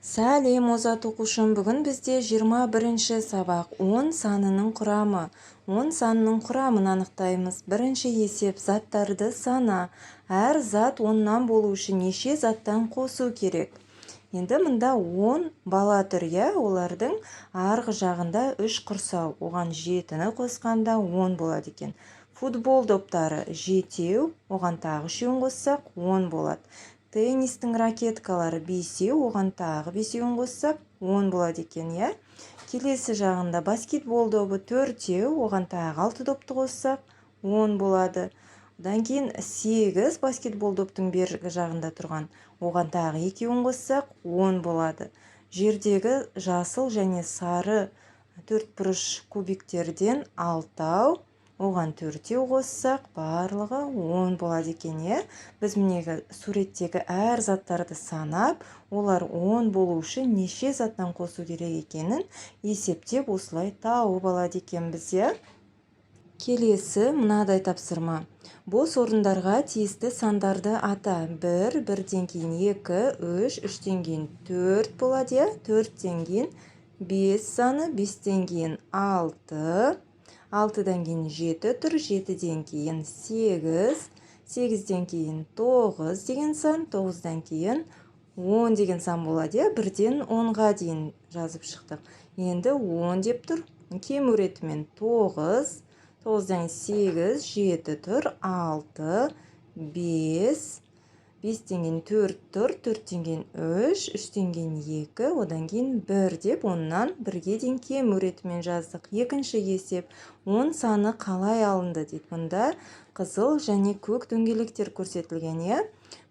Сәлем, озат оқушым! Бүгін бізде 21-ші сабақ, 10 санының құрамы. 10 санының құрамын анықтаймыз. Бірінші есеп: заттарды сана. Әр зат 10-нан болу үшін неше заттан қосу керек? Енді мында 10 бала тұр, иә? Олардың арғы жағында үш құрсау, оған жетіні қосқанда 10 болады екен. Футбол доптары жетеу, оған тағы үшеуін қоссақ, 10 болады. Теннистің ракеткалары бесеу, оған тағы бесеуін қоссақ, 10 болады екен, иә? Келесі жағында баскетбол добы төртеу, оған тағы алты допты қоссақ, 10 болады. Одан кейін сегіз баскетбол доптың бергі жағында тұрған, оған тағы екеуін қоссақ, 10 болады. Жердегі жасыл және сары төртбұрыш кубиктерден алтау, оған төртеу қоссақ, барлығы 10 болады екен, иә? Біз, мінегі, суреттегі әр заттарды санап, олар 10 болу үшін неше заттан қосу керек екенін есептеп, осылай тауып алады екенбіз, иә? Келесі мынадай тапсырма: бос орындарға тиісті сандарды ата. Бір, бірден кейін екі, үш, үштен кейін төрт болады, иә? Төрттен кейін бес саны, бестен кейін алты, алтыдан кейін жеті тұр, жетіден кейін сегіз, сегізден кейін тоғыз деген сан, тоғыздан кейін 10 деген сан болады, иә? 1-ден 10-ға дейін жазып шықтық. Енді 10 деп тұр, кему ретімен тоғыз, тоғыздан сегіз, жеті тұр, алты, бес, бестен кейін төрт тұр, төрттен кейін үш, үштен кейін екі, одан кейін бір деп, 10-нан 1-ге дейін кему ретімен жаздық. Екінші есеп: 10 саны қалай алынды дейді. Мұнда қызыл және көк дөңгелектер көрсетілген, иә?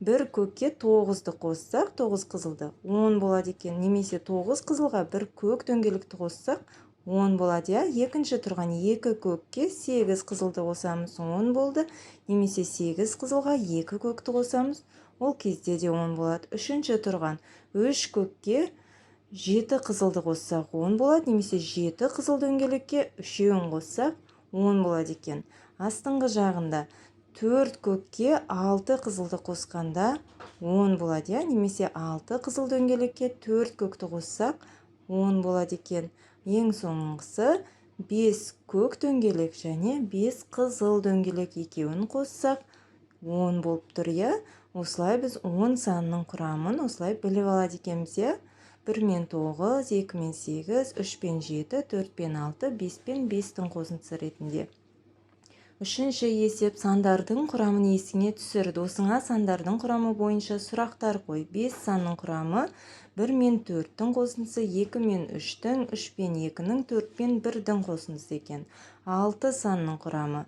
Бір көкке тоғызды қоссақ, тоғыз қызылды, 10 болады екен. Немесе тоғыз қызылға бір көк дөңгелекті қоссақ, 10 болады, иә? Екінші тұрған екі көкке сегіз қызылды қосамыз, 10 болды. Немесе сегіз қызылға екі көкті қосамыз, ол кезде де 10 болады. Үшінші тұрған үш көкке жеті қызылды қоссақ, 10 болады. Немесе жеті қызыл дөңгелекке үшеуін қоссақ, 10 болады екен. Астыңғы жағында төрт көкке алты қызылды қосқанда, 10 болады, иә? Немесе алты қызыл дөңгелекке төрт көкті қоссақ, 10 болады екен. Ең соңғысы: бес көк дөңгелек және бес қызыл дөңгелек, екеуін қоссақ, 10 болып тұр, иә? Осылай біз 10 санының құрамын осылай біліп алады екенбіз, иә? 1 мен 9, 2 мен 8, 3 пен 7, 4 пен 6, 5 пен 5-тің қосындысы ретінде. Үшінші есеп: сандардың құрамын есіңе түсір. Досыңа сандардың құрамы бойынша сұрақтар қой. 5 санның құрамы 1 мен 4-тің қосындысы, 2 мен 3-тің, 3 пен 2-нің, 4 пен 1-дің қосындысы екен. 6 санның құрамы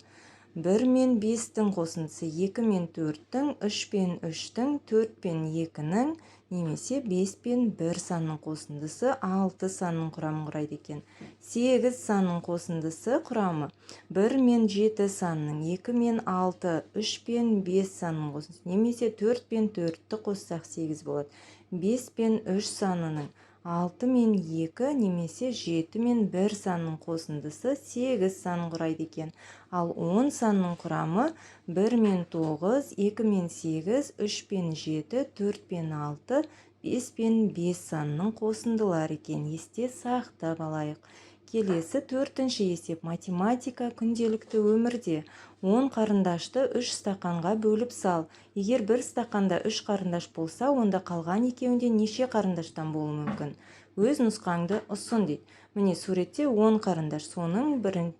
1 мен 5-тің қосындысы, 2 мен 4-тің, 3 пен 3-тің, 4 пен 2-нің немесе 5 пен 1 санның қосындысы 6 санның құрамын құрайды екен. 8 санның қосындысы құрамы 1 мен 7 санның, 2 мен 6, 3 пен 5 санның қосындысы немесе 4 пен 4-ті қоссақ, 8 болады. 5 пен 3 санының, 6 мен 2 немесе 7 мен 1 санның қосындысы 8 санын құрайды екен. Ал 10 санның құрамы 1 мен 9, 2 мен 8, 3 пен 7, 4 пен 6, 5 пен 5 санының қосындылары екен. Есте сақтап алайық. Келесі төртінші есеп, математика күнделікті өмірде. 10 қарындашты үш стақанға бөліп сал. Егер бір стақанда үш қарындаш болса, онда қалған екеуінде неше қарындаштан болуы мүмкін? Өз нұсқаңды ұсын дейді. Міне, суретте 10 қарындаш, соның бірін,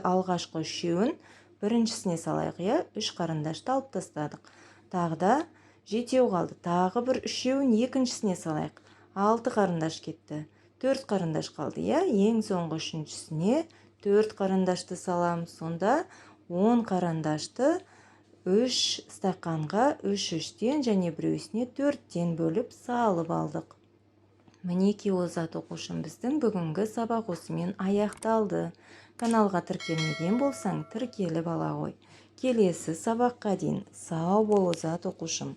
алғашқы үшеуін біріншісіне салайық, иә? Үш қарындашты алып тастадық, тағы да жетеу қалды. Тағы бір үшеуін екіншісіне салайық, алты қарындаш кетті, төрт қарындаш қалды, иә? Ең соңғы үшіншісіне төрт қарындашты саламыз. Сонда 10 қарындашты үш стақанға үш үштен және біреусіне төрттен бөліп салып алдық. Мінекей, озат оқушым, біздің бүгінгі сабақ осымен аяқталды. Каналға тіркелмеген болсаң, тіркеліп ала ғой. Келесі сабаққа дейін сау бол, озат оқушым!